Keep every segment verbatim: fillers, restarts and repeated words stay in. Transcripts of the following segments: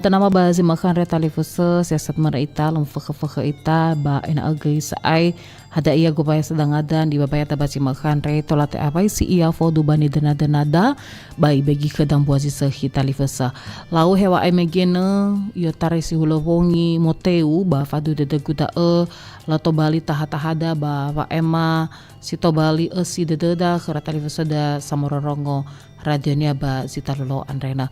Tanama ba zi ma'akha andre talifusö, siasat mara ita, lö mfökhö-fökhö ita, ba ena'ö göi sa'ae, hadia ia gobaya sedang ada, di babaya ta ba zi ma'akha andre, tola te'awaisi ia fodu ba nidöna-dönada, ba ibegi khöda mbua zi sökhi talifusö. Lau heŵa'ae mege nö, i'otarai si hulö wongi, moteu, ba fadu dödögu da'ö, lö tobali taha-tahada, ba wa'aema si tobali ösi dödöda, khöra talifusöda samororongo, radionia ba zi talu lo'o andre nö.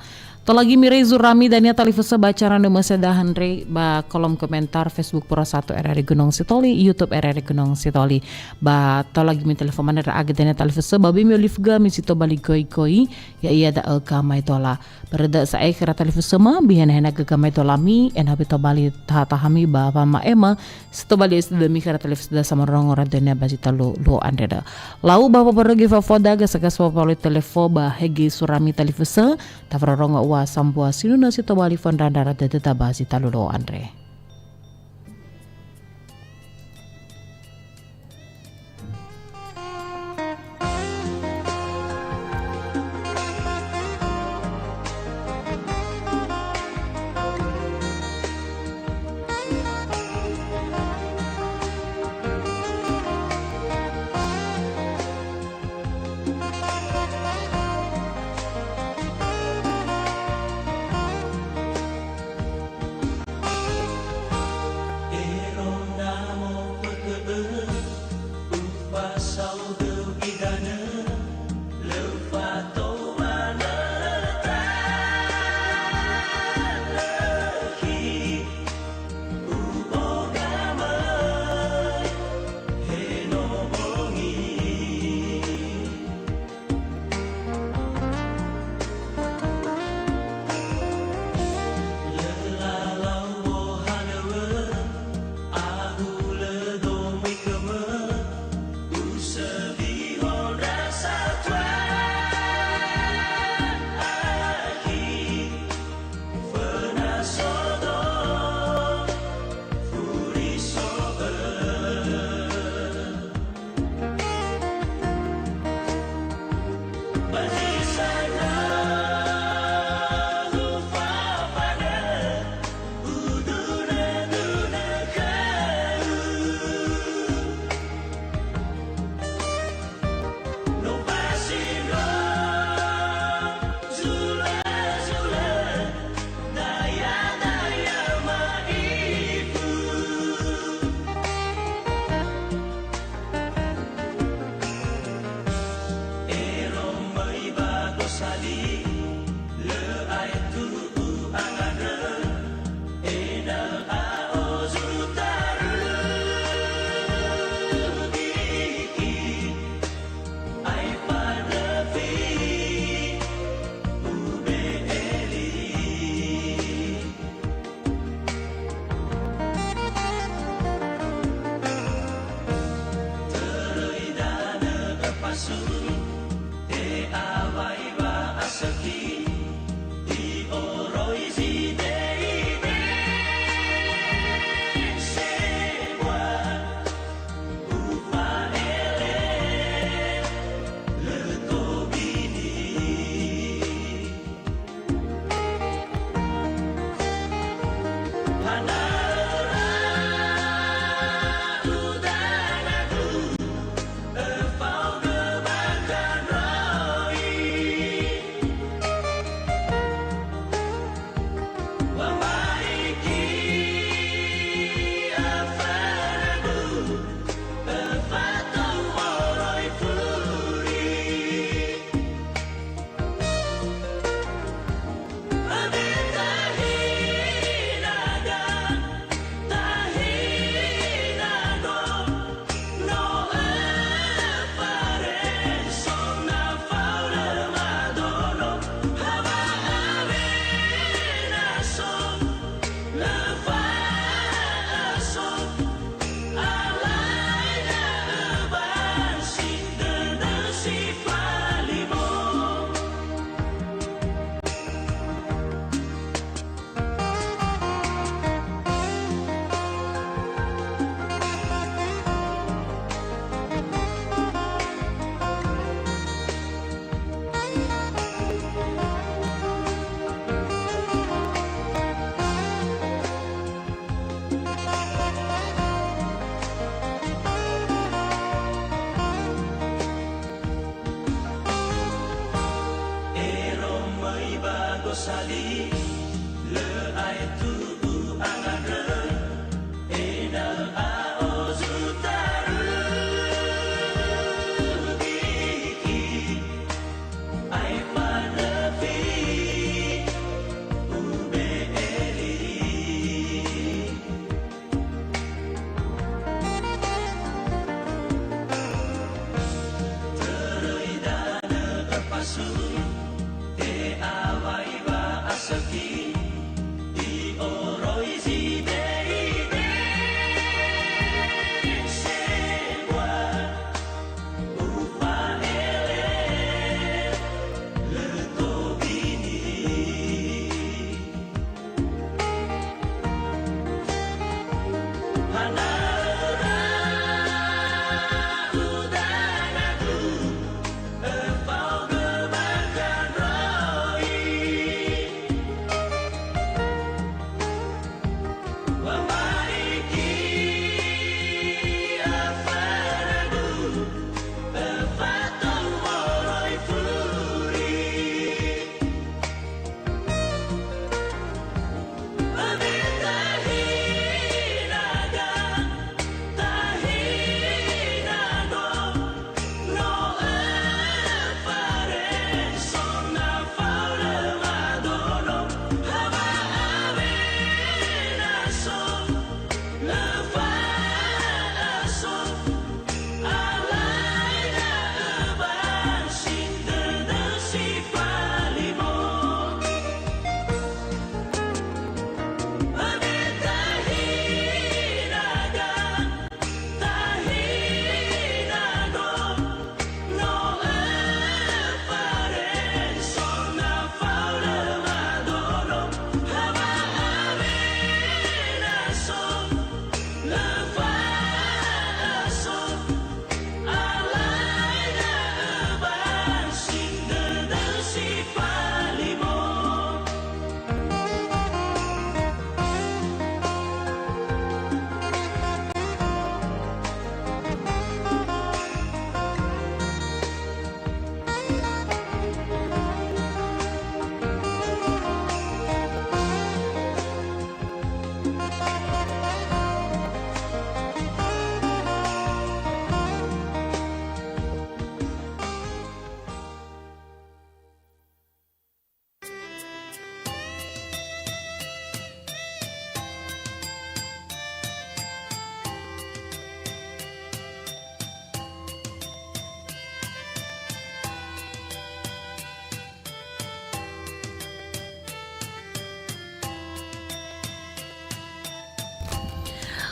Tola göi mirei zurami dania talifusö ba acara nö möseda andre ba kolom komentar Facebook Pro Satu R R I Gunung Sitoli, YouTube R R I Gunung Sitoli. Ba tola göi mitelefon manö ndra'aga dania talifusö ba böi mi'olifö gömi si tobali göi-göi, ya'ia da'ö gamaedola. Börö da'ö sa'ae khöra talifusöma, bihenehena göi gamaedolami, ena'ö böi tobali taha-tahami ba wama'aema, si tobali S D M I khöra talifusöda samororongo radionia ba zi talu luo andre da'ö. Lau ba wabörö göi fafoda, gasa-gasa wapalui telefo ba hegi surami talifusö, tafororongo ua sambua sinunö si tobali fondra ndra dödöda ba zi talu luo andre.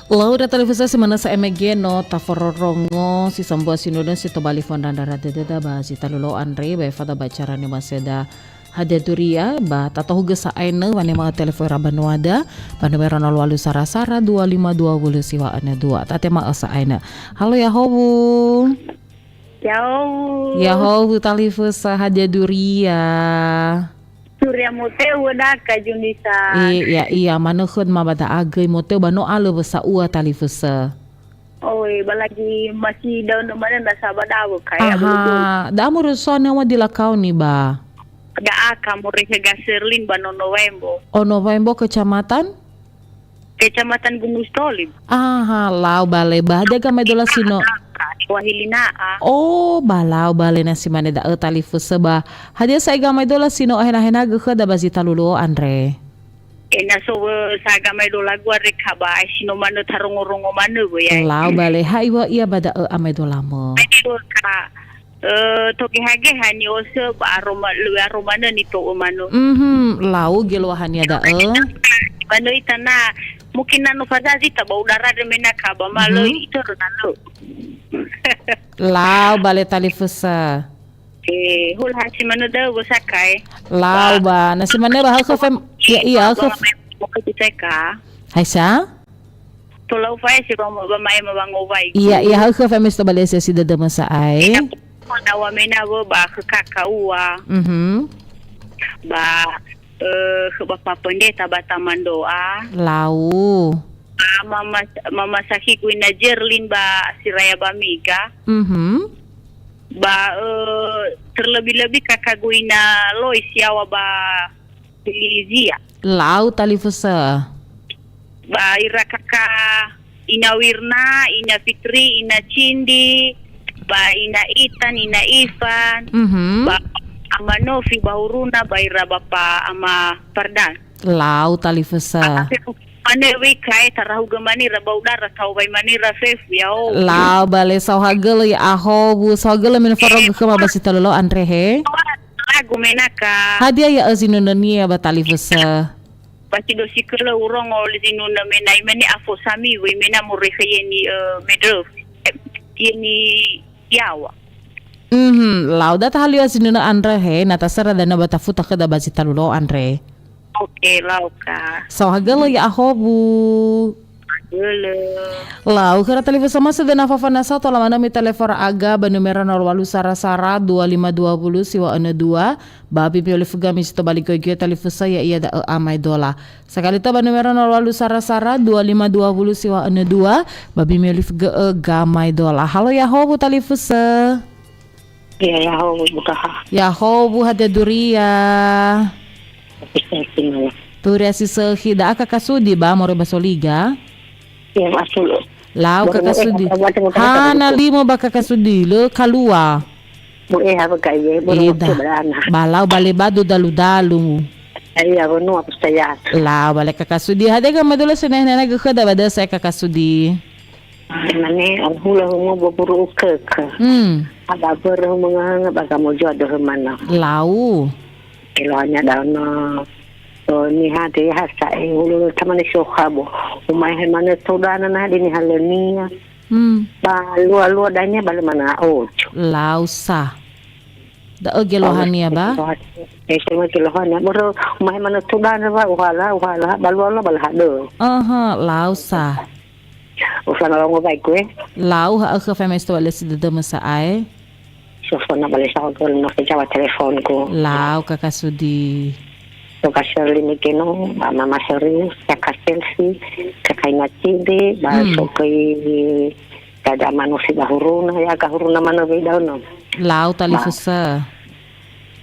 Laura talifusö si manö sa M G no tafororongo si sambua sinunö si tobali fondra ndra dödöda ba zi talu lo andre ba efada ba acara ni'omasi'öda hadia duria ba tatohugö sa'ae nö wanema telefon ra banuada ba numero nol walu sara sara dua lima dua wulu siwa enö dua. Tatema'ö sa'ae nö. Halo Yahowu. Yahowu. Yahowu talifusö hadia duria. Suria moteu wödaka Junisa. Iya, iya, manö khöd ma ba da'a göi moteu ba no alö wösa ua talifusö. Oi, ba lagi masih daun mana nasa ba da'a wö kaya. Aha, da'a muruso ne wa di lakau ni ba. Da'a ka moroi khö Gaserlin ba Nono Waembo. Ono Waembo kecamatan? Kecamatan Gunung Stolim. Aha, lau bale ba hadia gamaedola si no. Wahilina'a. Oh, ba lau bale na si mane da'ö talifusö ba. Hadia sa'ae gamaedola si no ohena-henagö khöda ba zi talu luo andre? E na so wö sa gamaedola gua reka ba ai si no manö tarongo-rongo manö wö ya. Lau bale ha iwa ia ba da'ö amaedolamö. Ayo ka Eh, to geha-geha ni'osö ba aroma, lö aroma nö nito'ö manö. Mhm, lau geluahania da'ö. Manö ita na, mungkin na no fazazi ta ba udara de mena ka ba ma lö itörö na lö. Lau bale talifusö. Eh, hula hasi manö da'ö wö sakai. Lau ba, na si manö ba hö khö fem, ya, iya, hö khö f- Haisa? Tolau fae si ba, ba mae ma wangowai. Iya, iya, ha'ö khö F M S to ba lese si dödömö sa'ae. Iya, na wa mena wö ba khö kaka ua. Mhm. Ba, eh, khö Bapa Pendeta ba Taman Doa. Lau. Ba mama, mama sakhigu ina Jerlin ba Siraya ba Miga. Mhm. Ba, eh, terlebih-lebih kakagu ina Lois yawa ba Lizia. Lau talifusö. Ba ira kaka Ina Wirna, Ina Fitri, Ina Cindi, ba Ina Itan, Ina Ifan, mhm, ba Ama Nofi, ba Huruna, ba ira Bapa Ama Fardan. Lau talifusö. Mane wei kae tarahugö manira ba udara tao wai manira fefu yao. Lau bale saohagölö ya ahowu, saohagölö mene farogö khöma ba si talu lo andre he. Lagu menaka. Hadia ya'ö zinunönia ba talifusö? Ba si dosi kölö urongo zinunö mena imane afo sami wei mena moroi khö yeni, eh, medröf. Eh, yeni yawa. Mhm, lau da tahalöŵö zinunö andre he, na tasera danö ba tafuta khöda ba zi talu lo andre. Oke, lau ka. Saohagölö ya ahowu. Gölö. Lau khöra talifusö ma sedena fafanasa tola manö mitelefon aga ba numero nol walu sara sara dua lima dua wulu siwa enö dua, ba abi mi'olifugö ami si tobali goigoi talifusö ya'ia da'ö amaedola. Sakali tö ba numero nol walu sara sara dua lima dua wulu siwa enö dua, ba abi mi'olifugö gamaedola. Halo, yahowu talifusö. Iya, yahowu, bukaha. Yahowu, hadia duria. Turia si sökhi, da'a kaka Sudi ba, moroi ba Soliga. Iya, masuk. Lau kaka Sudi. Hana limo ba kaka Sudi, lö kalua. Bu eha ba kai ye, bu. Eda. Ba lau bale badu dalu-dalu. Iya, bu nu apa saya. Lau bale kaka Sudi, hadia gamaedola seneh-nehna gökhöda ba dösa kaka Sudi. Mane, hulö humo buburu ukökö. Hmm. Ada börö humo ngahanga ba gamojoa döhö mana. Lau. Eluahania daono. Oh, niha te ha sa'e hulö tamane soha bo. Umai he mane todana na di niha lönia. Hmm. Ba lua-lua dania ba lö mana ojo. Lau sa. Da'ö geluahania ba? Eh, semua geluahania. Börö umai he mane todana ba uhala, uhala, ba lua-lua ba lahadö. Aha, lau sa. Ufana longo baik gue. Lau ha'ö khö F M S to ba lö si dödömö sa'ae. Sofona ba lö sa gue no ke jawa telefonku. Lau kaka Sudi. Toka Sherly Mekeno, ba Mama Sherly, kaka Selfie, kaka Ina Cindi, ba hmm. Sokoi dada manusi ba huruna, ya ka huruna mana be daono. Lau talifusö.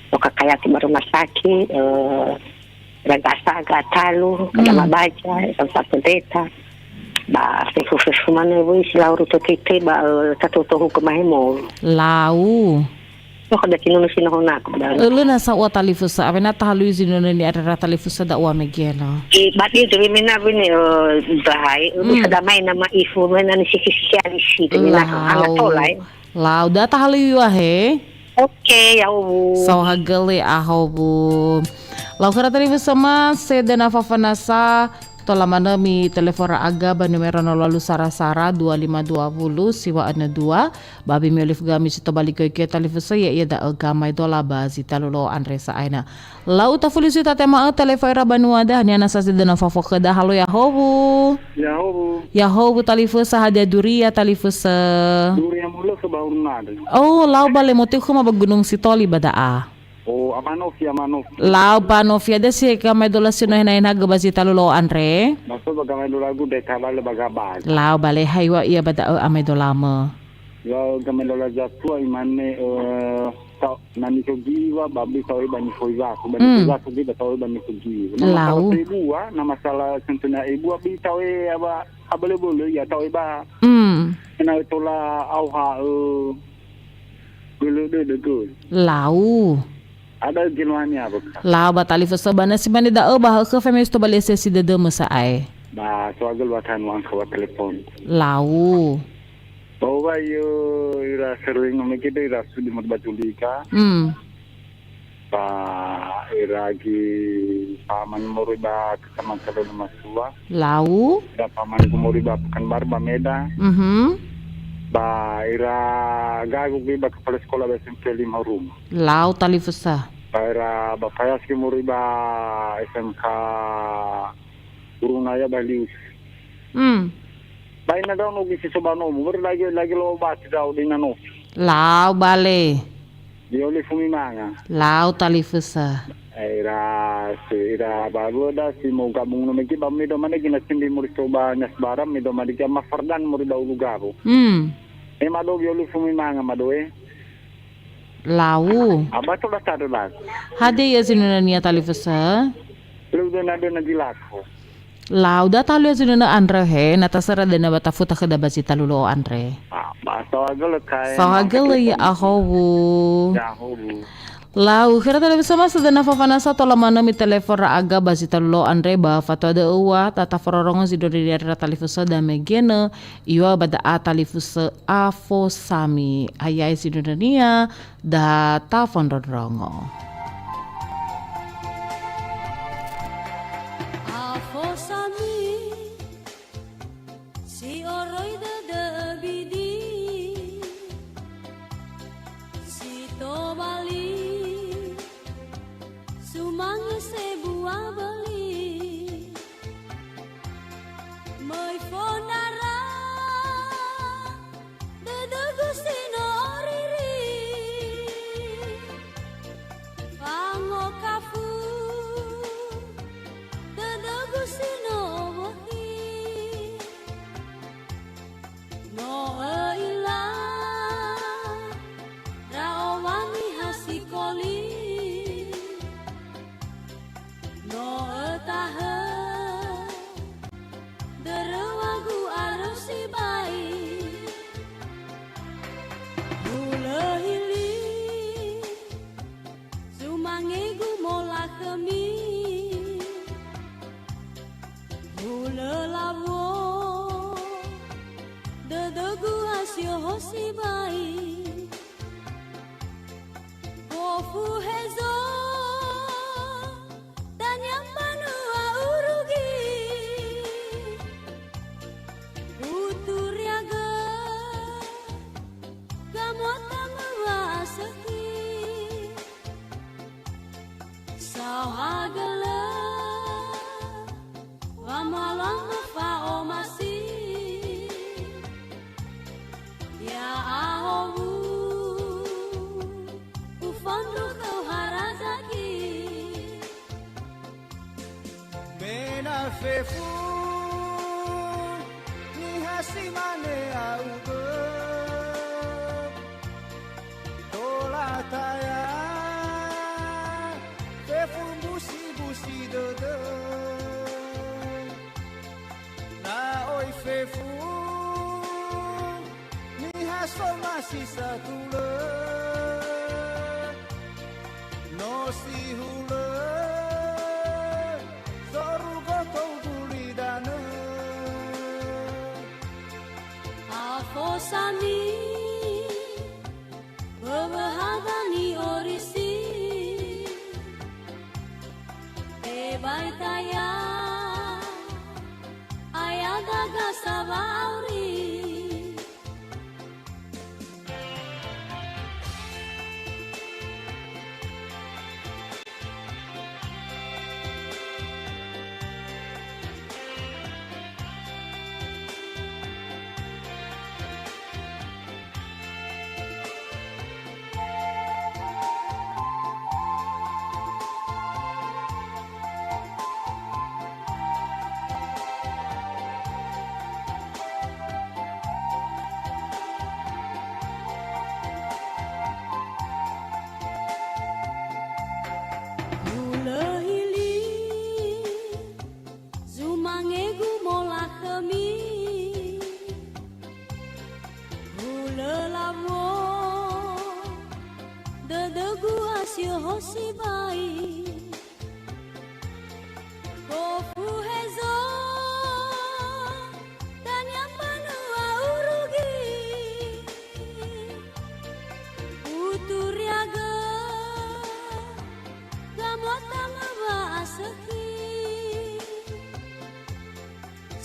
Toka kayati ba rumah sakit, eh, Ragasa gatalu, kada hmm. Mabaca, Ragasa pendeta. Ba, fefu-fefu mane wui si lau ruto tete, ba, eh, tatotohu ke mahemo. Lau. Oh, kada kinunu sinohonaku, ba. Ölö na sa ua talifusö, awena tahalui zinunö ni arera talifusö da ua megena. Eh, ba dia jadi mena bini, eh, bahai, hmm. Bisa damai nama ifu, mena ni sisi-sisi alisi, mena lau. Anak tolai. Lau, da tahalöŵa he. Oke, yahowu. Saohagölö ahowu. Lau khöra talifusö ma, sedena fafanasa, Tola manö mitelefon Ra'aga ba numero nol walu sara sara dua lima dua wulu siwa enö dua, ba bimi olifu gami si tobali koike talifusö ya'ia da'ö gamaedola ba zi talu lo'o andre sa'ae na. Lau tafuli sui tatema'ö telefon ira banua da, haniha nasa zi döna fafo khöda, halo, yahowu. Yahowu. Yahowu talifusö, hadia duria talifusö? Duria mulö khö bahurunade. Oh, lau bale motiu khöma ba Gunung Sitoli ba da'a. Oh, Amanofi, Amanofi. Lau ba Nofi, ada si kamaedola si no hena-hena gö ba zi talu lo'o andre. Maksud ba kamaedola gu de kabale ba gabal. Lau bale haiwa ia ba da'ö amaedolamö. Ya kamaedola zatua imane, eh, tau, na nikogiwa, ba bi tau ba nikoiwa, ba Hmm. nikoiwa, ba tau ba nikogiwa. Na Lau. masalah ebua, na masalah sentena ebua, bi tau e aba, abele-bele, ya tau e ba. Hmm. Na tola auha, eh, Gulu dödö gul. Lau. Ada geluhania, Bukta. Lau ba talifusö ba na si mane da'ö ba hökhö femesto ba lese si dödömö sa'ae. Ba, soagel wa tanu angka wa telepon. Lau. Bahwa yo ira sering memikir ira sudi merbatulika. Hmm. Ba ira gi paman moroi ba Kecamatan Lolo Masua. Lau. Da paman gumori ba Pekanbaru ba Medan. Mhm. Ba ira gagu gi ba kepala sekolah ba S M K lima Ruma. Lau talifusö. Ba ira ba Fayas gumori ba S M K Gurunaya ba Lius. Hmm. Ba ina dao no gi si so ba nomu, ber lagi, lagi lo ba si dao di na no. Lau bale. Di oli fumi manga. Lau talifusö. Ira si, ira ba lu da si mau gabung no megi ba mi do mane gina simbi muri so ba nyas baram mi do mane gama fardan muri ba ulu gabu. Hmm. E mado gi oli fumi manga mado e. Lau. Aba to da tadu la. Hadia ia zinunania talifusö? Lu dena dena di lako. Lau da talu ia zinunö andrö he, na tasöra dena ba tafuta khöda ba zi talu lo'o andre. Ah, ba saohagölö kae. Saohagölö ya ahowu. Ya ahowu. Lau, khera talifusö ma sedena fafanasa tola manö mitelefon Ra'aga ba zi talu lo'o andre ba fatua dö'ö ua, tata fororongo zi dori diara talifusö da megenö, iwa ba da'a talifusö afosami. Ayai zinunönia, da tafondrondrongo. Afosami, si oroi dödö bidi, si tobali, sumange sebua böli. Möi fondara, dödögu si no oriri. Fangokafu, dödögu si no wökhi. No ö'ila, ndra'o wa niha sikoli. No ötahö, dörö wagu arö sibai. Hulö hili, sumangegu molakhömi. Hulö lawo, dödögu ha sioho sibai. Gofu hezo, dania mbanua urugi. Uturiagö, gamuata möwa'asökhi. Saohagölö, wamalo-alo fa'omasi. Ya'ahowu, ufondrukh khöu harazaki. Me na fefu, niha si mane au bö. Tola taya, fefu mbusi-mbusi dödö. Na oi fefu, niha somasi satulö. No si hulö, zorugo tou gulidanö. Afosami, wöwöhaga ni'orisi. Tebai taya, Angegu molakhömi, hulö lawo, dödögu asio ho sibai. Gofu hezo, dania mbanua urugi. Uturiagö, gamuata wa'asökhi.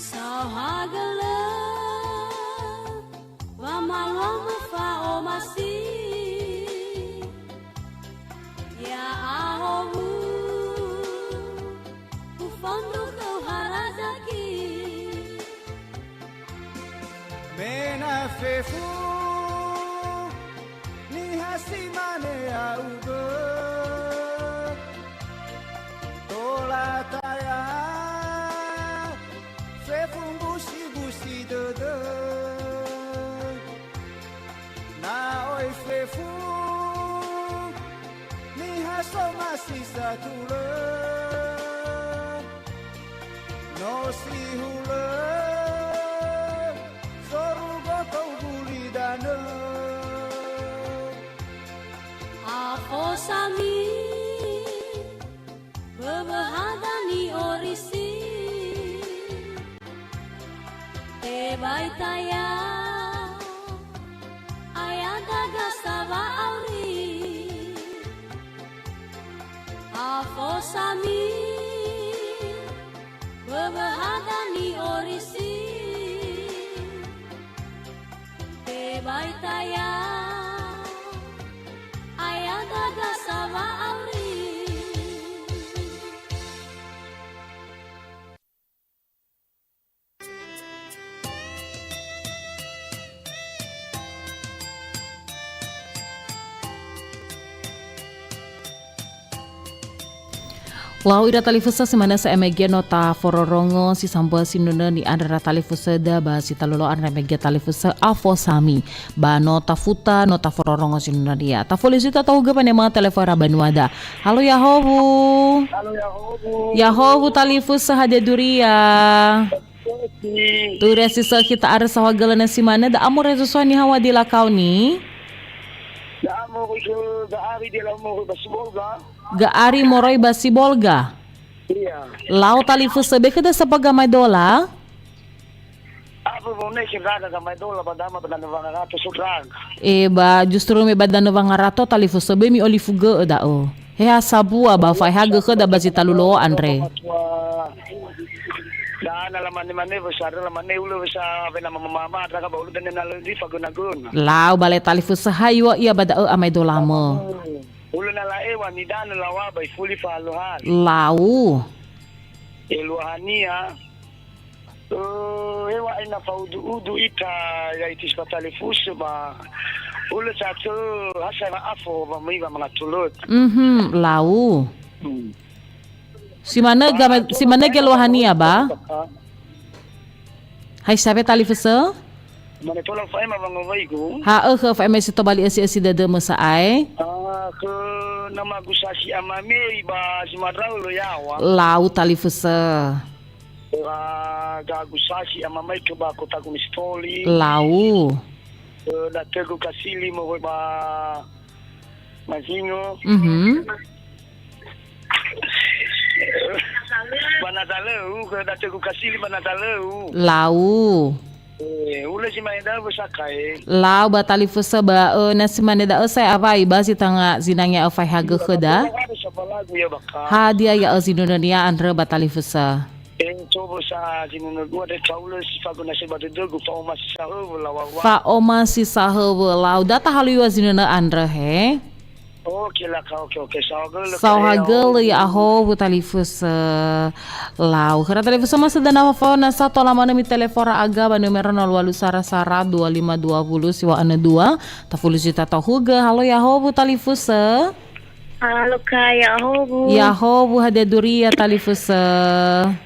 Saohagölö, wamalua mufa'omasi. Ya'ahowu, ufondrugö harazaki. Me na fefu, niha si mane ya'ugö. Tola taya, fefu mbusi-busi dödö. Na oi fefu, niha somasi satulö. No si hulö, sorugo tou gulidanö. Afosami, böwöhada ni'orisi. Tebai taya, ayada gasa wa'auri. Afosami, böwöhada ni'orisi. Tebai taya, ayada gasa wa'auri. Lau ira talifusö si manö sa M G no tafororongo si sambua si nunö ni'andrö ra talifusöda ba si talulo andrö M G talifusö Afosami. Ba no tafuta, no tafororongo si nunö ria. Tafuli si tatahugö panema telefon ra banuada. Halo, ya'ahowu. Halo, ya'ahowu. Ya'ahowu talifusö hadia duria. Oke. Turia si sökhi ta'arö saohagölö na si manö, da'a moroi zosua niha wa di lakaoni. Da'a moroi khö Ga'ari di la moroi ba Sibolga. Ga'ari moroi ba Sibolga? Iya. Lau talifusö, be khöda sapa gamaedola? Apa mau naik ke Gaga gamaedola ba dama ba danö wangarato so Gaga. E, ba justru me ba danö wangarato talifusö be mi'olifugö'ö da'ö. He ha sabua ba fa'eha gökhöda ba zi talu lo'o andre. Dana lamane-mane wesa, lamane ulö wesa, awena mama-mama, draga ba ulö dania na lö rifa göna-göna. Lau ba le talifusö ha iŵa'ö ia ba da'ö amaedolamö. Ulö na la'ewa nidanö lawa ba ifuli fahalu-halu. Lau. Eluahania. Eh, heŵa'ae na fa'udu-udu ita, yaitu si fatalifusö ba ulö sa'atö ha sae wa'afo ba möi wamangatulöt. Mhm, lau. Hmm. Si manö ga-, si manö geluahania ba? Hai sabe talifusö? Mane tola fa'ema wangowaigu. Ha'ö khö fa'ema si tobali ösi-ösi dödömö sa'ae. Ah, khö namagu sasi amamei ba si madrau lo yawa. Lau talifusö. Ora gagu sasi amamai ke ba kotagu mistoli. Lau. Eh, datögu kasili moroi ba mazingo. Mhm. Ba na taleu, ke datögu kasili ba na taleu. Lau. Eh, ulö si mane da'ö wesakae. Lau ba talifusö ba, eh, na si mane da'ö sae awai ba si tanga zinangi afai hagö khöda. Ada sapa lagu ya baka. Hadia ya'ö zinunönia andrö ba talifusö? Eh, coba sa zinunö dua de kaulö si faguna seba dödögu fa'oma si sahöwö lawawa. Fa'oma si sahöwö lau. Da tahalui wa zinunö andrö he. Oke, laka, oke, oke. Saohagölö, saohagölö, ya'ahowu talifusö. Lau. Khöra talifusö ma sedana fafao na sato lamanö mitelefon ra aga ba numero nol walu sara sara dua lima dua wulu siwa enö dua. Tafuli si tatahugö. Halo, ya'ahowu talifusö. Halo, Kak, ya'ahowu. Ya'ahowu, hadia duria talifusö?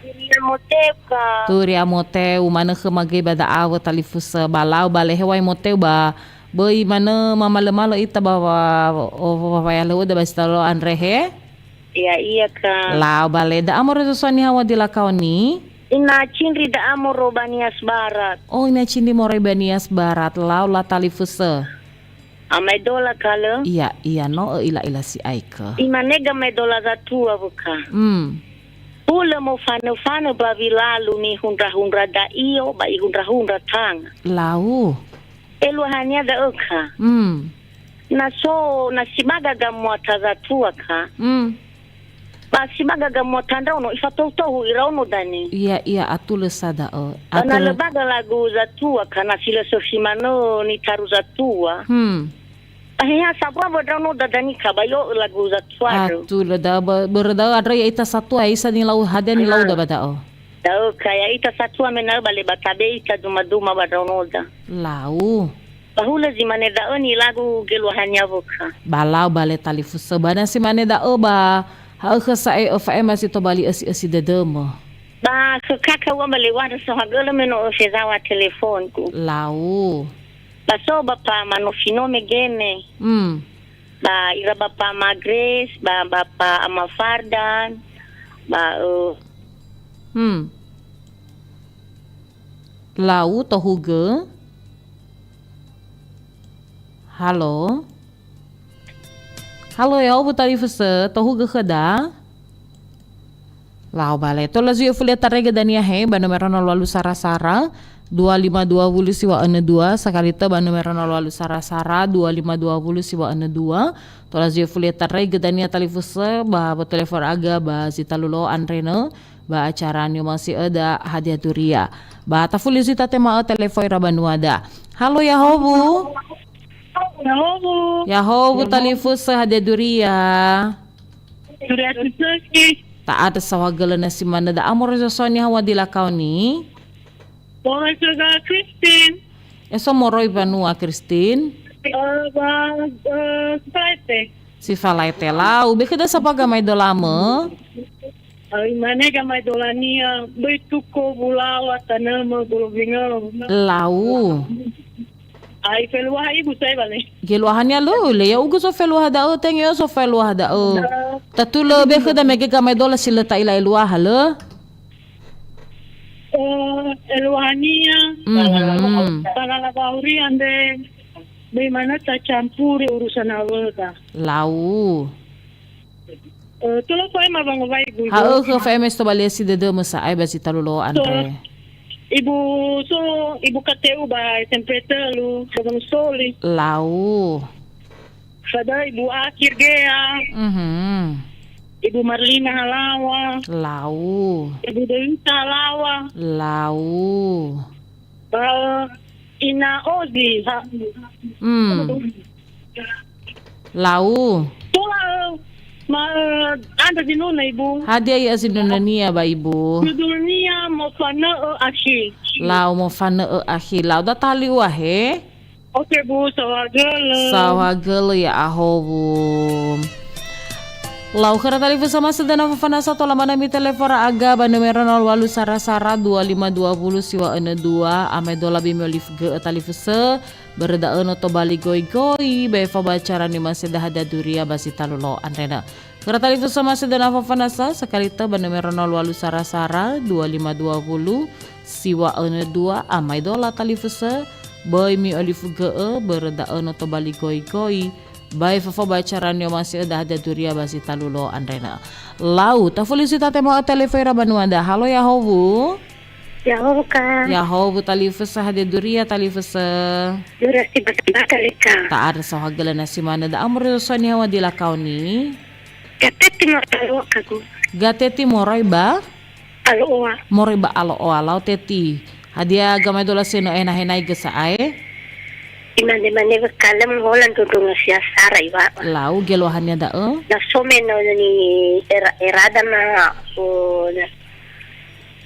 Duria moteu, Kak. Duria moteu, manö khöma göi ba da'a wö talifusö ba lau ba le heŵa'ae moteu ba böi manö mamalö-malö ita ba wa-, o-, wa-, wayalöwöda ba si talu lo'o andre he? Iya, iya, Kak. Lau ba le da'a moroi zosua niha wa di lakaoni? Ina Cindri da'a moro ba Nias Barat. Oh, ina Cindri moroi ba Nias Barat, lau la talifusö. Amai dola kalö? Iya, iya, no ö ila-ila si'aikö. Imane gamai dola zatua wöka. Hmm. Hulö mofanö-fanö ba wilalu nihundra-hundra da'io ba ihundra-hundra tanga. Lau. Eluahania da'ö ka. Hmm. Na so, na sibaga gamuata zatua ka. Hmm. Ba sibaga gamuata ndraono, ifatohu-tohu iraono dani. Iya, iya, atulö sa da'ö. Ba na Atulö. Lö baga lagu zatua ka, na si lö sökhi manö nitaru zatua. Hmm. Aheha sabua ba ndraono dadani ka, ba i'o'ö lagu zatua dö. Atulö da, ba, börö da'ö andrö ya'ita satua, isa nilau hadia nilau Ah. da ba da'ö. Da'ö ka ya'ita satua mena'ö ba le ba tabe ita duma-duma ba ndraonoda. Lau. Ba hulö zi mane da'ö nilagu geluahania wöka. Ba lau ba le talifusö ba na si mane da'ö ba ha'ö khö sa'ae öfa'ema si tobali ösi-ösi dödömö. Ba khö kaka ua ba le ua da sohagölö me no öfe zawa telefonku. Lau. Ba so ba pa manofi no me gene. Hmm. Ba ira ba pa ma Grace, ba, ba pa ama Fardan, ba, ö, Hmm. Lau tohugö. Halo. Halo, ya'o bu talifusö, tohugö khöda. Lau bale. Tola zui öfuli tarai gödania he, ba nomero nol walu sara-sara, dua lima dua wulu siwa önö dua, sakali tö ba nomero nol walu sara-sara, dua lima dua wulu siwa önö dua. Tola zui öfuli tarai gödania talifusö, ba, ba telefon aga, ba zi talu lo andre nö, ba acara ni'omasi'ö da hadia duria. Ba tafuli zui tatema'ö telefon ira banua da. Halo, ya'o bu. Ya'o bu. Ya'o bu, talifusö hadia duria. Duria sisöki. Ta'andrö saohagölö na si manö da'a moroi zosoa niha wadila kaoni. Moroi khöda Christine. Eso moroi banua Christine. Eh, ba, eh, Sifalaete. Sifalaete lau. Be khöda sapa gamai dolamö? Ai mane gamai dolania, böi tuko bulawa tanömö bolo bingö. Lau. Ai feluaha ibu sai bale. Geluahania lö, le ya'ugö so feluaha da'ö, tengi so feluaha da'ö. Tatulö be khöda mege gamai dola si lö ta'ila eluaha lö. Eh, eluahania. Mhm. Talala bauri andre. Bagaimana tacampuri urusan awöda. Lau. Eh, tola fa'ema wangowai bu. Ha'ö khö F M S tobali ösi dödömö sa'ae ba zi talu lo andre. Ibu so, ibu K T U ba S M P tölu, Gunungsoli. Lau. Fada ibu Akir Gea. Mhm. Ibu Marlina Halawa. Lau. Ibu Dewita Halawa. Lau. Eh, Ina Ozi. Hmm. Lau. Tola, eh, ma, eh, andrö zinunö, Ibu. Hadia ia zinunönia ba Ibu? Judulnia Mofanö'ö Akhi. Lau, Mofanö'ö Akhi. Lau, da tali ua he? Oke, Bu, saohagölö. Saohagölö ya'ahowu. Lau khöra talifusö ma sedana fafanasa tola manö mitelefora aga ba numero nol walu sara-sara dua lima dua wulu siwa önö dua, amai dola bimi olifu gö'ö talifusö, börö da'ö no tobali goigoi, ba efa ba acara ni'omasi'ö da hadia duria ba zi talu lo andre nö. Khöra talifusö ma sedana fafanasa, sakali tö ba numero nol walu sara-sara dua lima dua wulu siwa önö dua, amai dola talifusö, böi mi'olifu gö'ö, börö da'ö no tobali goigoi, ba efa ba acara ni'omasi'ö da hadia duria ba zi talu lo andre nö. Lau, tafuli si tatema'ö telefon ira banua da. Halo, ya'ahowu. Ya'ahowu, Ka. Ya'ahowu, talifusö hadia duria talifusö? Duria si baka-baka le, Ka. Ta'andrö saohagölö na si manö da'a moroi zosoa niha wadila kaoni. Gateti moroi ba alo'a, Ka, Gu. Gateti moroi ba? Alo'a. Moroi ba alo'a, lau teti. Hadia gamai dola si no enahenai gö sa'ae? Imane-mane wekala menghola ndrundrunga si asara iwa. Lau geluahania da'ö? Na so me no ni era-, erada ma, o, na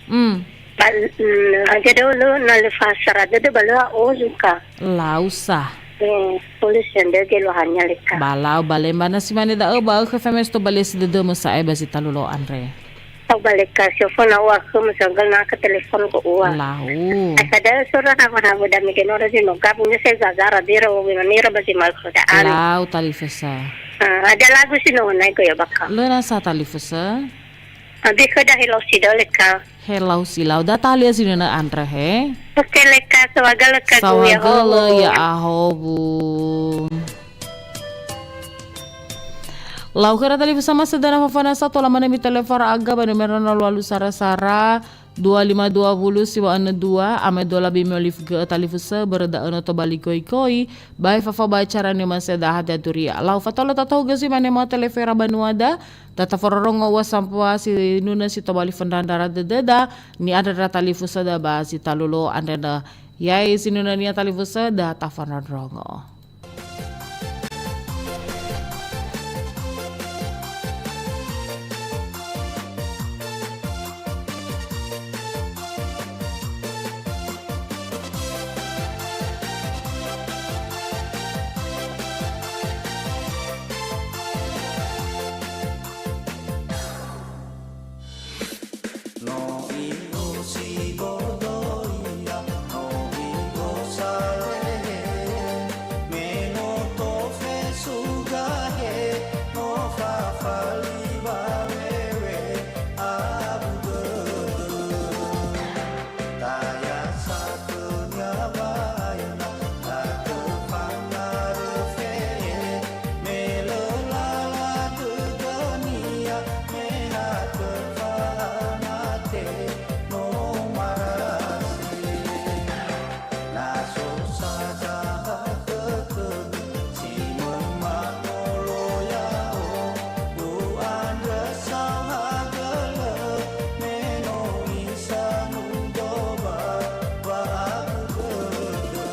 Mm. Ba, mm, hadia da'ö lö, na lö fahasara dödö ba lö a'ozu, Ka. Lau sa. Eh, polisi andre geluahania le, Ka. Ba lau, ba le ma na si mane da'ö ba ökhö F M S tobali ösi dödömö sa'ae ba zi talu lo andre. Au ba le, Ka, si oföna ua khömö sanggal na ke telefon ko ua. Lau. Asa da'ö sora hawa-hawa da mege nora zi no gabu ne se zazara dira wo wina nira ba zi mal ko da'an. Lau talifusö. Ah, ada lagu si no nai ko ya baka. Lö na sa talifusö. Abi khöda helau si da'ö, Leka. Helau si lau. Da talia zinunö andre, he? Oke, Leka, saohagölö khögu, Saohagölö, ya'ahowu. Lau khöra talifusö ma sedana fafana sa tola manö mitelefon aga ba numero na lualu sara-sara, dua lima dua puluh siwa enö dua, amaedola bimi olive gö'ö talifusö, börö da'ö no tobali goigoi, ba efafa ba acara Numa Sedaha Daduria. Lau fatolo tatohugö si mane ma telefera banuada, da tafarorongo ua sampua sinunö si tobali fondrandrara dödöda, ni'andra ndra talifusöda ba si talu lo andre nö. Ya'e sinunö niha talifusö, da tafarorongo. No i'osi bodo ia, no i'osalehe, me no tofesugahe, no fafali wawewe abu dödö. Tayasa khönia wa'aena, atö fangaröfe'e, me lö lala dödönia, me ha tö fa'amate no marasi. Na so sazaha dödömi, si möi mangolo ya'o, u'andrö saohagölö, me no isanudo ba wa'abu dödö.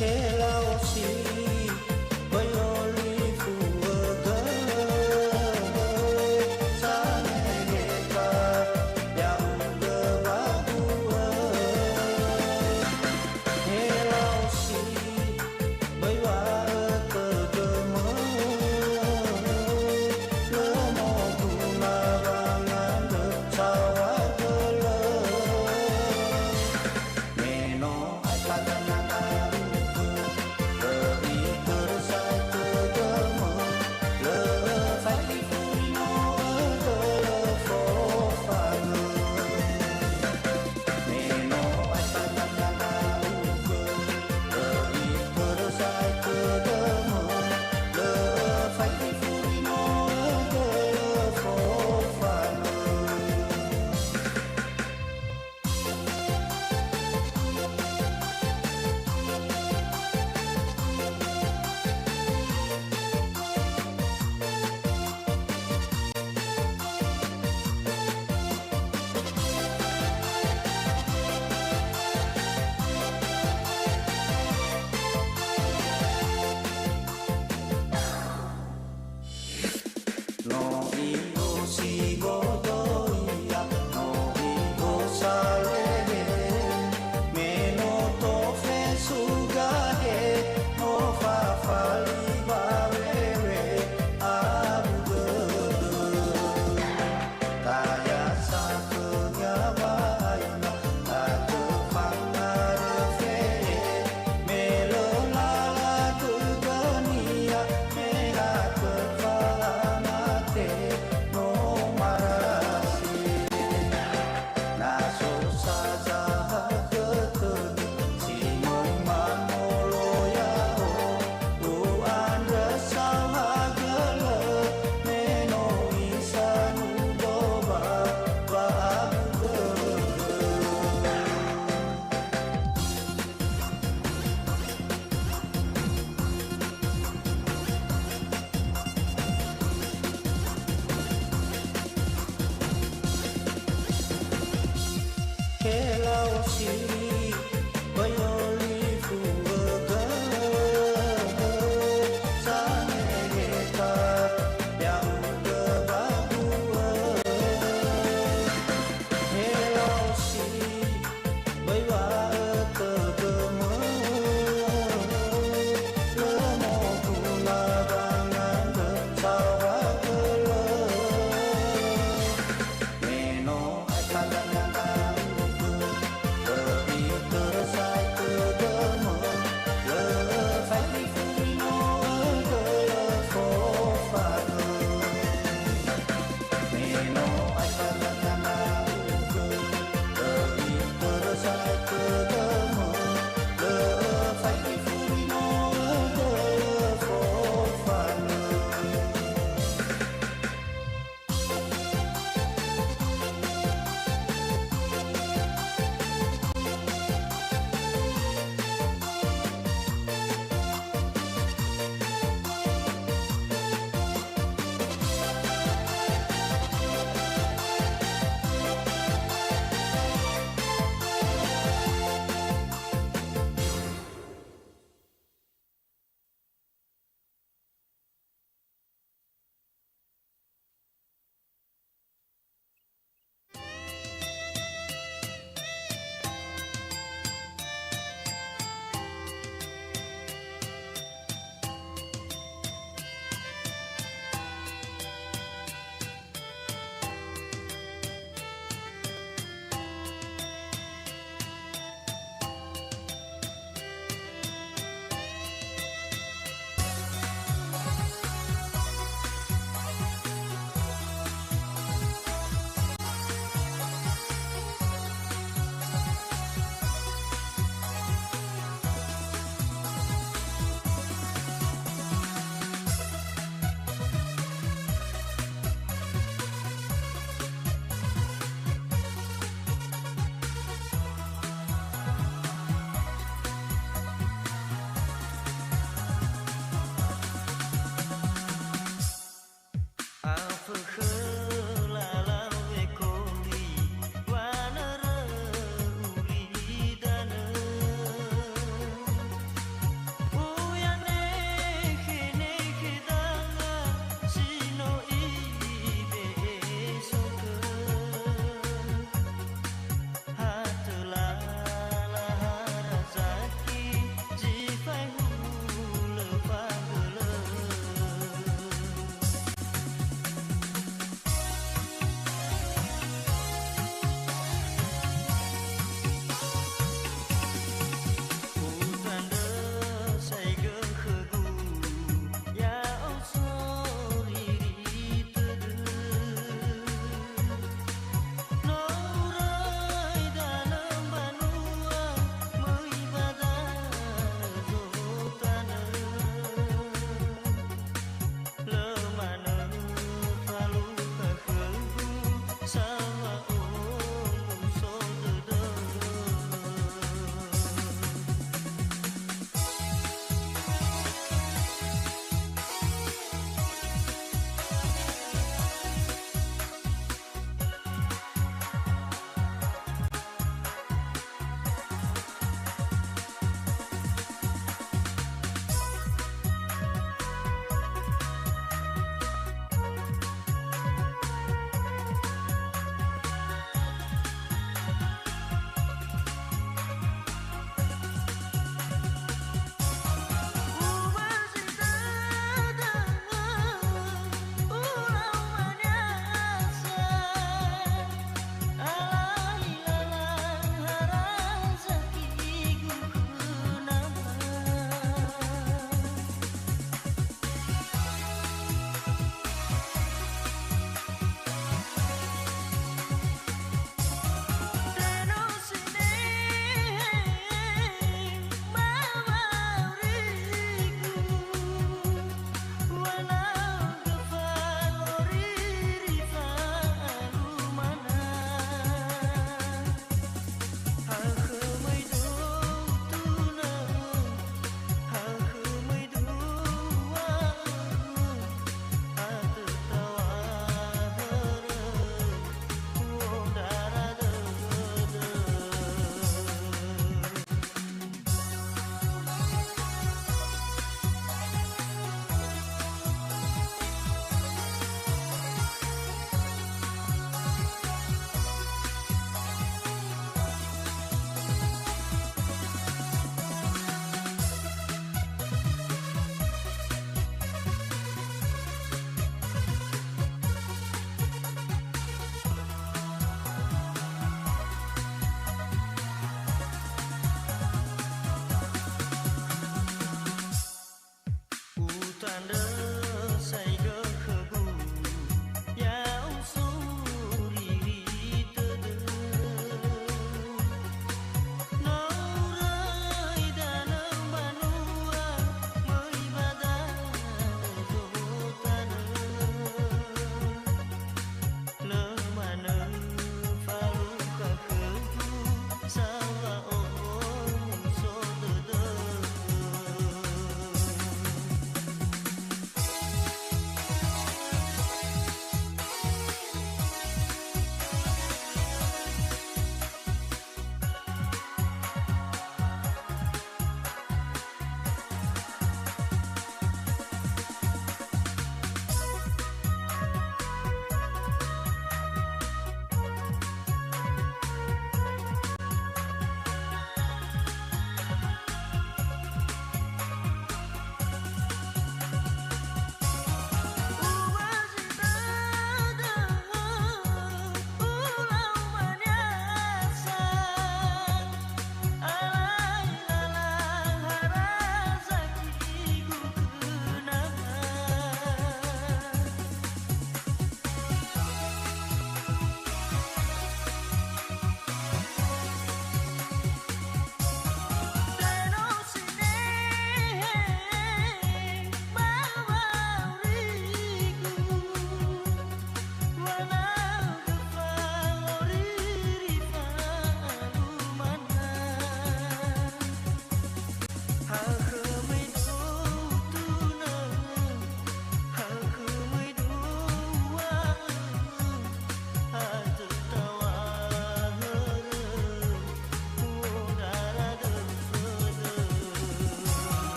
He laosi, böi olifu ögö, sanege ka, ya'ugö wagu'ö. He laosi, böi wa'ö tödömö, lö moguna wangandrö saohagölö. Me no aefa dania ndra'ugö, lö itörö sa'ae tödömö, lö faigi furi no ögölö fofanö. No i'osi bodo ia, no i'osalehe, me no tofesugahe, no fafali wawewe abu dödö. Tayasa khönia wa'aena, atö fangaröfe'e, me lö lala dödönia, me ha tö fa'amate no marasi. Na so sazaha dödömi, si möi mangolo ya'o, u'andrö saohagölö, me no isanudo ba wa'abu dödö. He laosi, böi olifu ögö, sanege ka, ya'ugö wagu'ö. He laosi, böi wa'ö tödömö, lö moguna wangandrö saohagölö. Me no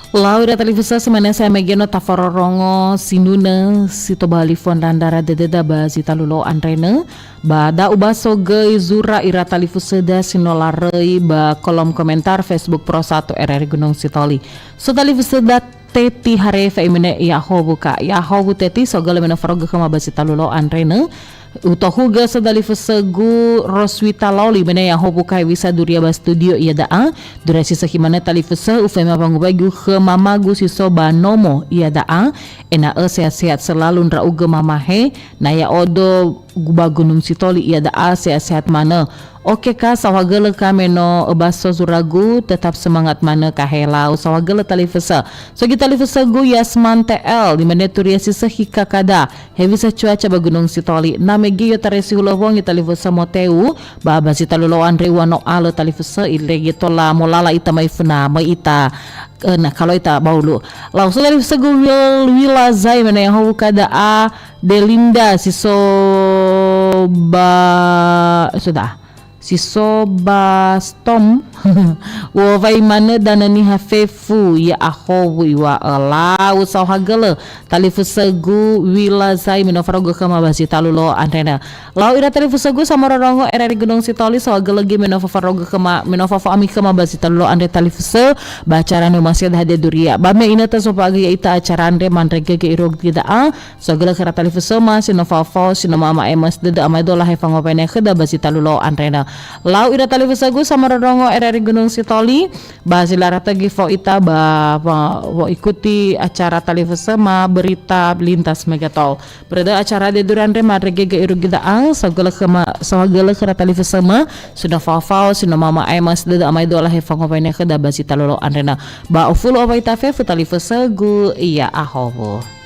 Lau ira talifusö, si mane sa mege no tafororongo sinunö si tobali fondra ndra dödöda ba zi talu lo'o andre nö. Ba da ubaso göi zura ira talifusöda si no laröi ba kolom komentar Facebook Pro satu R R I Gunung Sitoli. So talifusöda Teti Harefa imane, "Ya'ahowu, Kak." Ya'ahowu Teti, sogölö me no farogö khöma ba zi talu lo'o andre nö. Utohugö so talifusögu Roswita Loli, mane, "Ya'ahowu, Kak, hewisa duria ba studio iada'a?" Duria si sökhi manö talifusö, ufaema wangowaigö khö mamagu si so ba nomo iada'a, ena'ö sehat-sehat selalu ndra'ugö mama he, na ya'odo gu-, ba Gunung Sitoli iada'a sehat-sehat manö. Oke, Kak, saohagölö, Kak, me no öbaso zuragu, tetap semangat manö, Kak, he. Lau saohagölö talifusö. So göi talifusögu Yasman T L, imane, "Duria si sökhi kakada. Hewisa cuaca ba Gunung Sitoli?" Na mege i'otarai si hulö wongi talifusö moteu, ba ba zi talu lo'o andre ua no alö talifusö, irege tola molala ita mai funa, möi ita, eh, na kalo ita baulu. Lau so talifusögu Wil-, Wila Zai, mane, "Ya'ahowu, Kak, da'a Delinda si so ba, eh, sudah. Si so ba stom." U'owai manö danö niha fefu, ya'ahowu iŵa'ö. Lau saohagölö talifusögu Wila Zai me no farogö khöma ba zi talu lo'o andre nö. Lau ira talifusögu samororongo R R I Gunung Sitoli, saohagölö göi me no fafarogö khöma, me no fafao ami khöma ba zi talu lo'o andre talifusö, ba acara ni'omasiada hadia duria. Ba me inötö zofa'agö ya'ita acara andre, ma'andregege irugi da'a, Saohagölö khöra talifusöma si no fao-fao, si no ma'ama'ema si dödö amaedola he fangowene khöda ba zi talu lo'o andre nö. Lau ira talifusögu samororongo R R I Gunung Sitoli, ba zi lö tögi fao ita ba, ba, fao ikuti acara talifusöma Berita Lintas Megatol. Berita acara hadia duria andre ma'andregege irugi da'a, saohagölö khöma, saohagölö khöra talifusöma si no fao-fao, si no ma'ama'ema si dödö amaedola he fangowene khöda ba zi talu lo'o andre nö. Ba ofulu owai ita fefu talifusögu, ya'ahowu.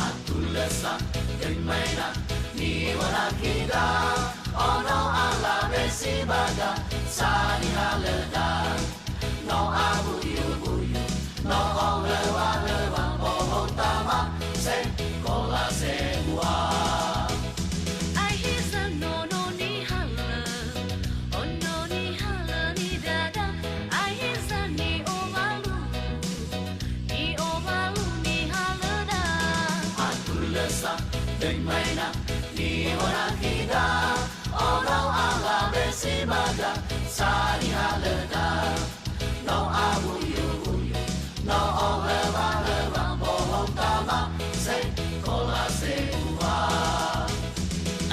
Atulö sa göi maena niŵa'ö khöda, ono alawe si baga, sa nihalöda. No awuyu-wuyu, no olöwa-löwa, bohou tama, sekola semua. Ai hiza nono nihalö, ono nihalö nidada, ai hiza ni'owalu, ni'owalu nihalöda. Atulö sa göi maena niŵa'ö khöda, ono alawe si baga, sa nihalöda. No awuyu-wuyu, no olöwa-löwa, bohou tama, sekola semua.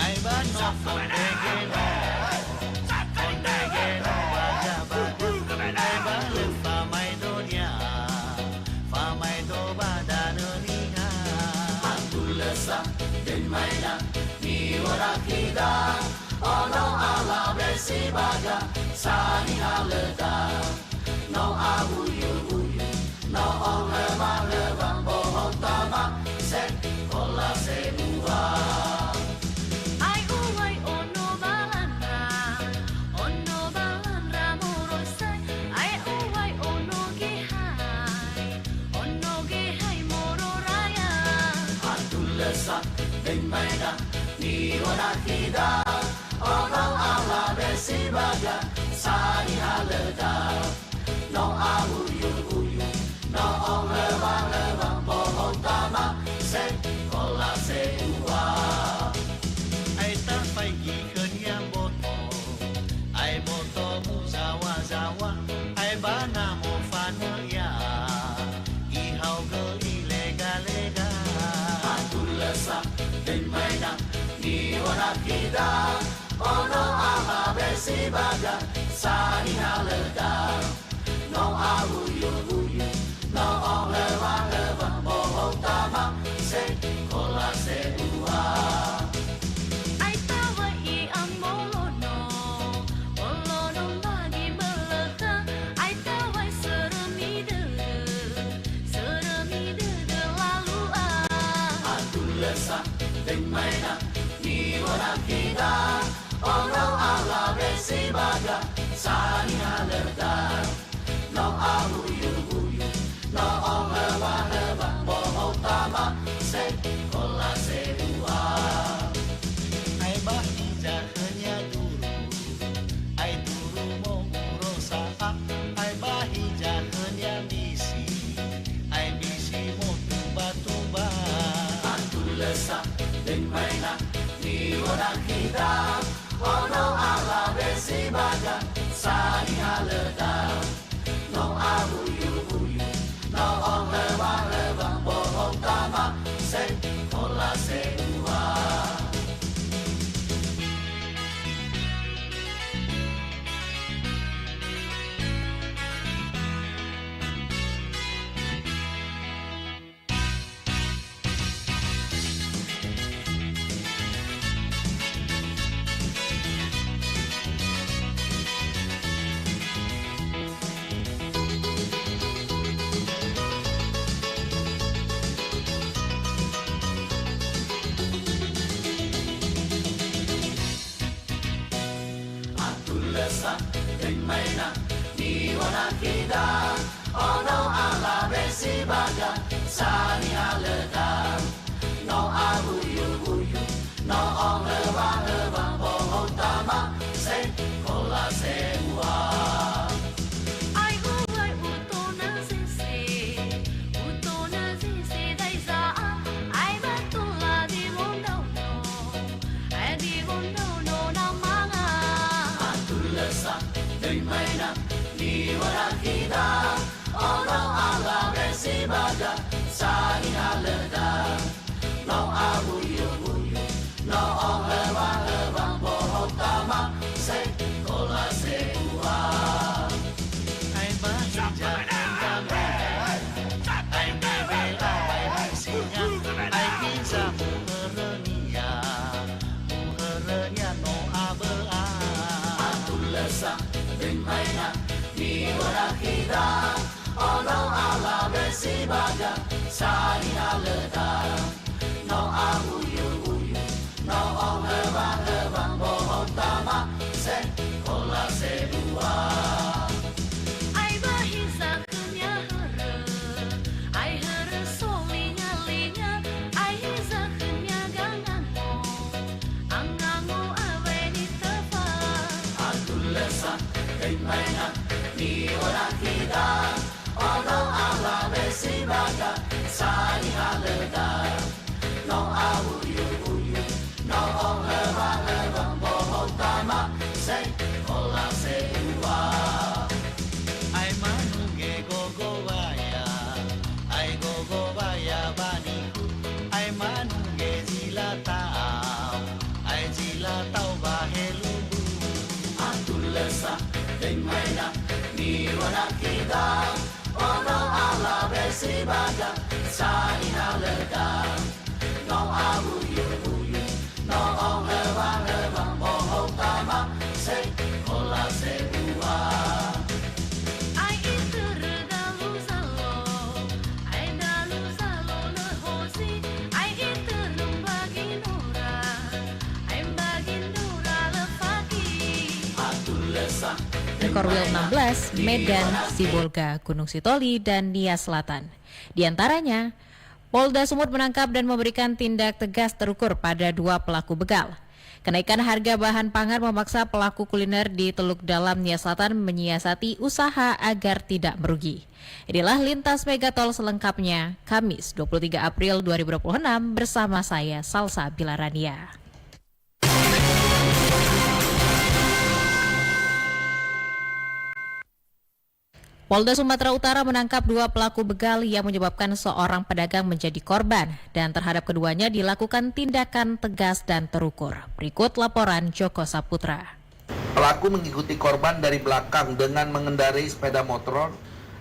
Ai ba no fondrege no, fondrege no baga-baga. Ai ba lö famaedonia, famaedo ba danö niha. Atulö sa göi maena niŵa'ö khöda, ono alawe si baga, sa nihalöda. No awuyu-wuyu, no olöwa-löwa, bohou tama, sekola semua. Ai uŵa'ö ono balandra, ono balandra moroi sae, ai uŵa'ö ono Gehay, ono Gehay moroi raya. Atulö sa göi maena niŵa'ö khöda, ono alawe si baga, sa nihalöda. No awuyu-wuyu, no olöwa-löwa, bohou tama, sekola semua. Ai tafaigi khönia mboto, ai mboto muzaŵa-zaŵa, ai ba na mofanö ia, ihaogö ilega-lega. Atulö sa göi maena ni Baga, sani halöda. No awuyu-wuyu, no ohöwa-höwa, bohou tama, sekola sebua. Aita wai i'amolono, olono magi mölökha, aita wai sörömi dödö, sörömi dödö lalua. Atulö sa, demaina, niwöna khida, ono alawe si baga, sani halöda. No awuyu-wuyu, no ohöwa-höwa, bohou tama, sekola sebua. Ae ba hiza khönia duru, ae duru mowuro sa'a, ae ba hiza khönia misi, ae misi motuba-tuba. Atulö sa, demaina, niwöna khida, ono alawe si baga, sani halöda. No awuyu-wuyu, no ohöwa-höwa, bohou tama, sekola sebua. Atulö sa, demaina, niwöna khida, ono alawe si baga, sani halöda. No awuyu-wuyu, no ohöwa-höwa, bohou tama, sekola sebua. Ai uwai utona zese, utona zese daiza'a, ai batula di wondaono. Ae di wondono na manga. Atulö sa, demaina, niwöna khida, ono alawe si baga, sani halöda. No awuyu-wuyu, no ohöwa-höwa, bohou tama, sekola sebua. Ae ba hiza, ae ba hiza, ae ba hiza, ae ba hiza, muhörönia, muhörönia no abö'a. Atulö sa, demaina, niwöna khida, ono alawe si baga, sani halöda. No awuyu-wuyu, no ohöwa-höwa, bohou tama, sekola sebua. Ai ba hiza khönia hörö, ai hörö solinga-linga, ai hiza khönia gangango, angango awai nitöfa. Atulö sa, demaina, niwöna khida, ono alawe si baga, sani halöda. No awuyu-wuyu, no ohöwa-höwa, bohou tama, sekola sebua. Ae manungge gogo waya, ae gogo waya ba niku, ae manungge zilatao, ae zilatao ba helubu. Atulö sa, demaina, niwöna khida, ono alawe si baga, sani halöda. No awuyu-wuyu, no ohöwa-höwa, bohou tama, sekola sebua. Ai itörö dalu zalo, ai dalu zalo lö hozi, ai itörö mbagi nora, ai mbagi nora lö fagi. Atulö sa, Korwil enam belas, Medan, Sibolga, Gunung Sitoli, dan Nia Selatan. Di antaranya, Polda Sumut menangkap dan memberikan tindak tegas terukur pada dua pelaku begal. Kenaikan harga bahan pangan memaksa pelaku kuliner di Teluk Dalam, Nia Selatan, menyiasati usaha agar tidak merugi. Inilah Lintas Megatol selengkapnya, Kamis, dua puluh tiga April dua ribu dua puluh enam, bersama saya, Salsa Bilarania. Polda Sumatera Utara menangkap dua pelaku begal yang menyebabkan seorang pedagang menjadi korban, dan terhadap keduanya dilakukan tindakan tegas dan terukur. Berikut laporan Joko Saputra. Pelaku mengikuti korban dari belakang dengan mengendarai sepeda motor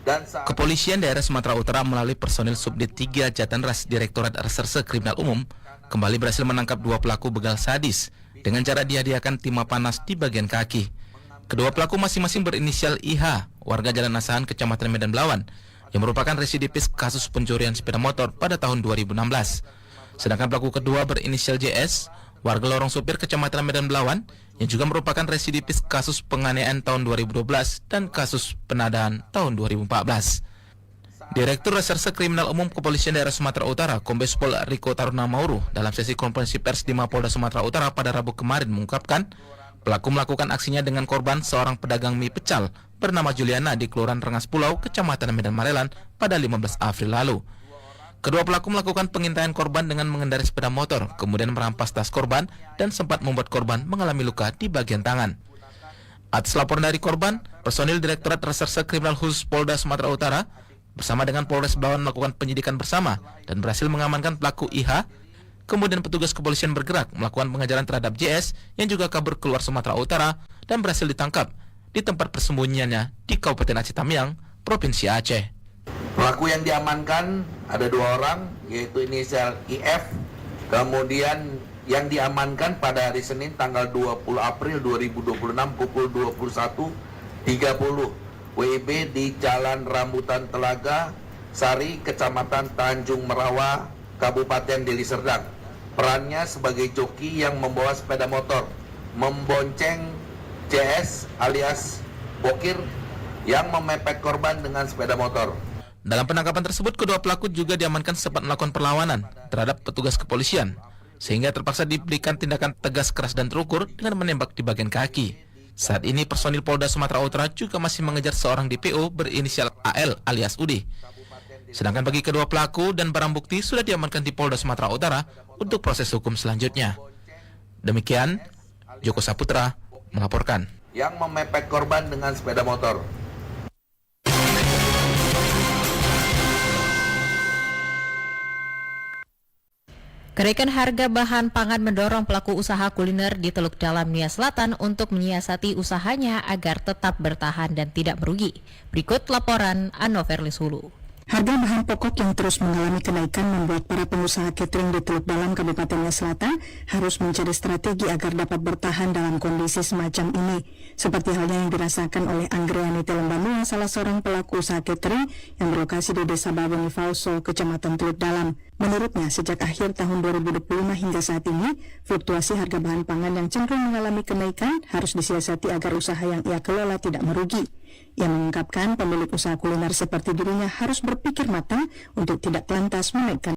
dan saat Kepolisian Daerah Sumatera Utara melalui personil Subdit tiga Jatanras Direktorat Reserse Kriminal Umum kembali berhasil menangkap dua pelaku begal sadis dengan cara dihadiahkan timah panas di bagian kaki. Kedua pelaku masing-masing berinisial I H, warga Jalan Asahan, Kecamatan Medan Belawan, yang merupakan residivis kasus pencurian sepeda motor pada tahun dua ribu enam belas. Sedangkan pelaku kedua berinisial J S, warga Lorong Supir, Kecamatan Medan Belawan, yang juga merupakan residivis kasus penganiayaan tahun dua ribu dua belas dan kasus penadaan tahun dua ribu empat belas. Direktur Reserse Kriminal Umum Kepolisian Daerah Sumatera Utara, Kombes Pol Riko Taruna Mauru, dalam sesi konferensi pers di Mapolda Sumatera Utara pada Rabu kemarin mengungkapkan, pelaku melakukan aksinya dengan korban seorang pedagang mie pecel bernama Juliana di Kelurahan Rengas Pulau, Kecamatan Medan Marelan, pada lima belas April lalu. Kedua pelaku melakukan pengintaian korban dengan mengendarai sepeda motor, kemudian merampas tas korban dan sempat membuat korban mengalami luka di bagian tangan. Atas laporan dari korban, personil Direktorat Reserse Kriminal Khusus Polda Sumatera Utara bersama dengan Polres Belawan melakukan penyidikan bersama dan berhasil mengamankan pelaku I H. Kemudian petugas kepolisian bergerak melakukan pengejaran terhadap J S yang juga kabur keluar Sumatera Utara dan berhasil ditangkap di tempat persembunyiannya di Kabupaten Aceh Tamiang, Provinsi Aceh. Pelaku yang diamankan ada dua orang, yaitu inisial I F, kemudian yang diamankan pada hari Senin tanggal dua puluh April dua ribu dua puluh enam pukul dua puluh satu tiga puluh W I B di Jalan Rambutan Telaga Sari, Kecamatan Tanjung Merawa, Kabupaten Deli Serdang. Perannya sebagai joki yang membawa sepeda motor, membonceng C S alias Bokir yang memepet korban dengan sepeda motor. Dalam penangkapan tersebut, kedua pelaku juga diamankan sempat melakukan perlawanan terhadap petugas kepolisian, sehingga terpaksa diberikan tindakan tegas, keras, dan terukur dengan menembak di bagian kaki. Saat ini, personil Polda Sumatera Utara juga masih mengejar seorang D P O berinisial A L alias Ude. Sedangkan bagi kedua pelaku dan barang bukti sudah diamankan di Polda Sumatera Utara untuk proses hukum selanjutnya. Demikian, Joko Saputra melaporkan. Yang memepet korban dengan sepeda motor. Kenaikan harga bahan pangan mendorong pelaku usaha kuliner di Teluk Dalam, Nia Selatan untuk menyiasati usahanya agar tetap bertahan dan tidak merugi. Berikut laporan Ano Ferlis Hulu. Harga bahan pokok yang terus mengalami kenaikan membuat para pengusaha catering di Teluk Dalam, Kabupaten Nia Selatan, harus mencari strategi agar dapat bertahan dalam kondisi semacam ini. Seperti halnya yang dirasakan oleh Anggreani Telembanua, salah seorang pelaku usaha catering yang berlokasi di Desa Bawongi Fauso, Kecamatan Teluk Dalam. Menurutnya, sejak akhir tahun dua ribu dua puluh lima hingga saat ini, fluktuasi harga bahan pangan yang cenderung mengalami kenaikan harus disiasati agar usaha yang ia kelola tidak merugi. Ia mengungkapkan, pemilik usaha kuliner seperti dirinya harus berpikir matang untuk tidak lantas menaikkan